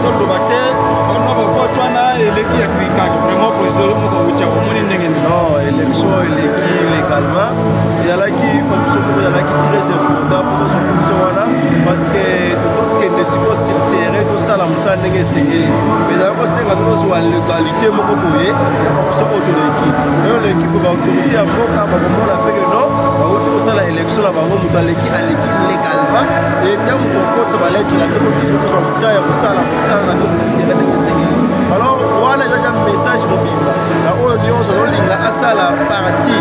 Bazoloba te ono bavote wana eleki ya tricage. Vraiment, président, yo moko wuti omoni ndenge nini? Non, élection eleki légalement. Ezalaki option moko ezalaki très important mpo tozwa option wana, parce que tokokende sikoyo sur terrain, tosala mosala ndenge esengeli. Mais ezalaki kosenga tozwa légalité moko boye ya option oyo toleki. Oyo oleki boye, baautorité ya mboka bakomona mpe ke non, bauti kosala élection na bango, moto aleki, aleki légalement. Eta moto akotisa balettre na mpe kotisa, tozwa motan ya kosala mosala na biso sur terrain ndenge esengeli. Alors wana eza ja message mobimba na oyo nyonso azolinga asala parti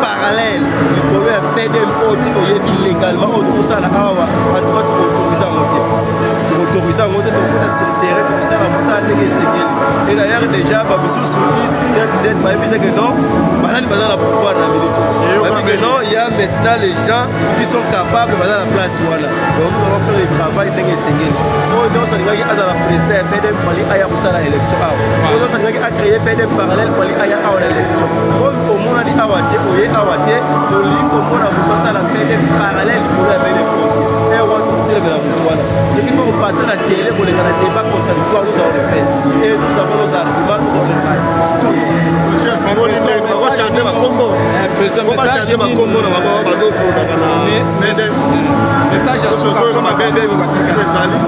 parallèle likolo ya PDM oyo ti toyebi légalement oyo tokosala awa. En tout cas, tokoautorise yango te, tokoautorise yango te. Tokokota sur terrain, tokosala mosala ndenge esengeli. Et d'ailleurs, déjà bamisusu x, y, z bayebisa ke non, banani baza na pouvoir na minute oyo, bayebi ke non, il y a maintenant les gens qui sont capables, baza na place wana. Donc nous allons faire le travail ndenge esengeli. Oyo nyonso alingaki azala président ya PDM, fali aya kosala élection awa. Oyo nyonso alingaki acréer PDM parallèle, fali aya awa na élection. Comme omonani awa te, oye awa te, tolingi komona moto asala PDM parallèle likolo ya PDM te. E wana tokotelemela moto wana. Ce qui faut kopasser na télé, koleka na débat contradictoire, nous allons le faire et nous avons nos arguments, nous allons le battre tout. Bakochange bakombo, bachange bakombo na bango, bazofundaka na message ya suka ezali.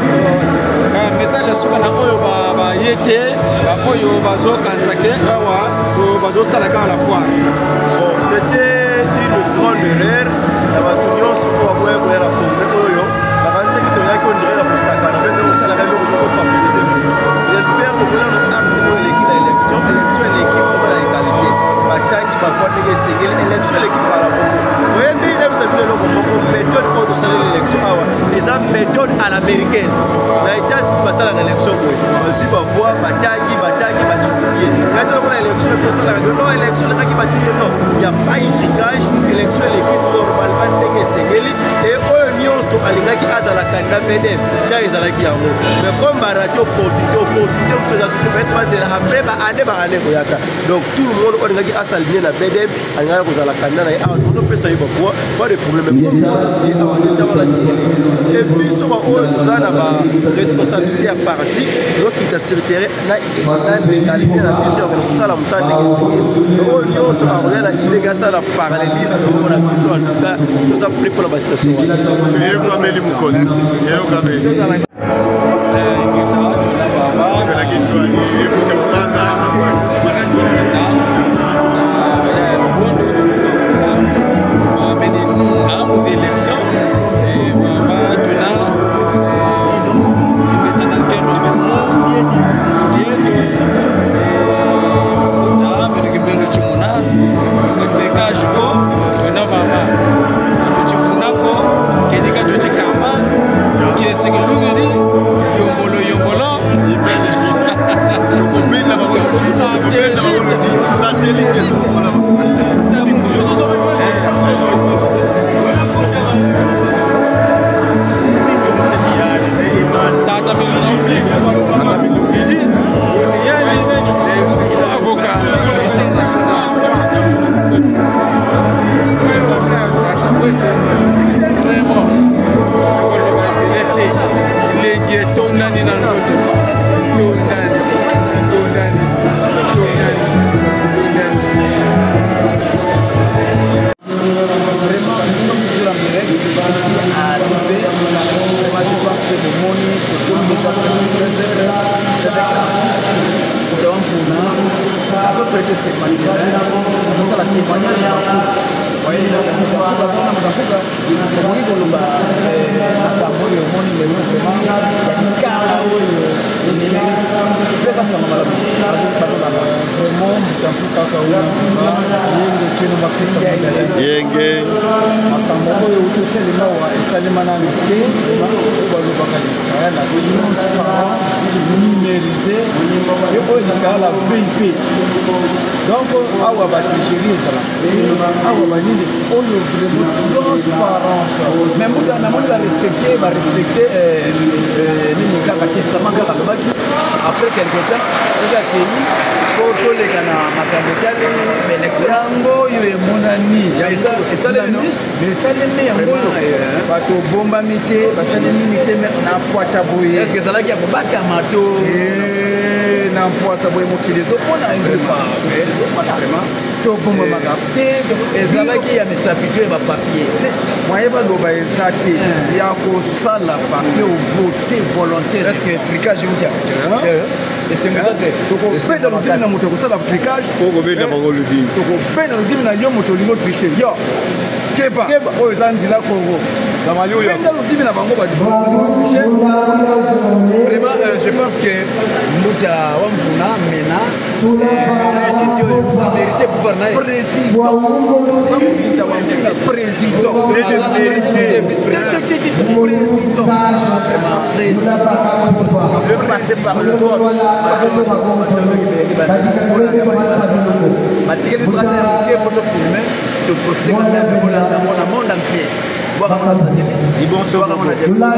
Message ya suka na oyo baye te, baoyo bazokanisa ke awa bazosala kaka la foire. Bon, c'était une grande erreur na bato nyonso oyo bakoya koya na congrès oyo. Bakanisaki toyaki ondire na kosakana mpe nde kosalaka eloko moko favorise moto. J'espère komona no acte oyo eleki na élection. Élection eleki vraiment na légalité, batangi bavoix ndenge esengeli, élection eleki mbala moko. Oyebi, nayebisa bino eloko moko: méthode oyo tosaleli élection awa eza méthode à l'américaine. Na États-Unis basalaka élection boye: bazwi bavoix, batangi, batangi, badistribue. Ya te lokola élection epo osalaka ke non, élection elekaki batike. Non, ya pas un trucage. Élection eleki normalement ndenge esengeli. E oyo nyonso alingaki azala candidat PDM, ntango ezalaki yango, mais comme baraté opportunité, opportunité mosusu eza soki peut-être bazela après baannée, baannée koyaka. Donc tout le monde oyo alingaki as'aligner na PDM, alingaki kozala candidat na ye awa, tokopesa ye bavoix, pas de problème. Comme ye awa nde ntango na et biso baoyo toza na baresponsabilité ya parti, tozokita sur terrain na légalité na biso ya kokende kosala mosala ndenge esengeli. Oyo nyonso akoya na idée ke asala parallélisme moko na biso, en tout cas toza prêt mpona basituation wana. Eyokameli mokonzi, eyokameli. Ingeta tona baba na baya ya Lubondo, bamutonkuna bameni nunga muzi élection. Baba tona ingeta na nkendo ya mfumu dieto wamuta meneki bendo chimuna katrikage ko tona baba katuchifunako kedi katuchikama kiesiki lungidi yombolo yombolo. Tokobenda bango, tokobenda bango satellite, tokomona. Tata Milungidi, Tata Milungidi, Oniani, avocat international. Tata Kwese, vraiment, tokoloba ebele te, elengi etondani na nzoto, etondani, etondani, etondani, etondani. Vraiment, nous sommes toujours en direct ici à Lubé. Vraiment, je pense que le monde, comme déjà presque 16h, 16h46, donc on a à peu près serment azosala témoignage ya voyez. Okoki koloba makambo oyo omoni lelo vraiment ya likala oyo mpe basanga malamu bazolanda. Vraiment, motampu kaka oyo yenge kino mapesa. Yenge. Makambo oyo euti osalema awa esalema nano te. Oyo balobaka likaya la transparent, numérisé, e oyo likaya la VIP. Donc awa batricherie ezalaka te, awa banini oyo, vraiment transparence. Mais mbuta, namoni barespecte nini kaka testament kaka alobaki. Après quelque temps, soki akei, po toleka na makambo etali baélection. Yango oyo emonani. Esalemi yango oyo, bato bombami te, basali nini te na pwacha boye. Est-ce ezalaki ya kobatama to? Na mpwasa boye, mokili ezomona, tobombamaka te. Ezalaki ya misapi to ya bapapier? Moye baloba eza te ya kosala papier, ovote volontaire. Est-ce que trucage euti? Esengo eza te. Tokobenda lodimi na moto akosala trucage. Kobenda bango lodimi. Tokobenda lodimi na yo moto olingi otriche yo. Keba, oyo eza nzela Kongo. Benda lodimi na bango batriche. Vraiment, je pense que Mbuta wa Mpuna mena mérité pouvoir na ye. Président Mbuta wa Mpuna, président. Mérité. Président, président. Le passer par le vote. Batikeli biso ata ya moke po tofilme, toprofite quand même kolanda ngo na monde entier, bwaka ngo na satellite, bwaka ngo na diaspora.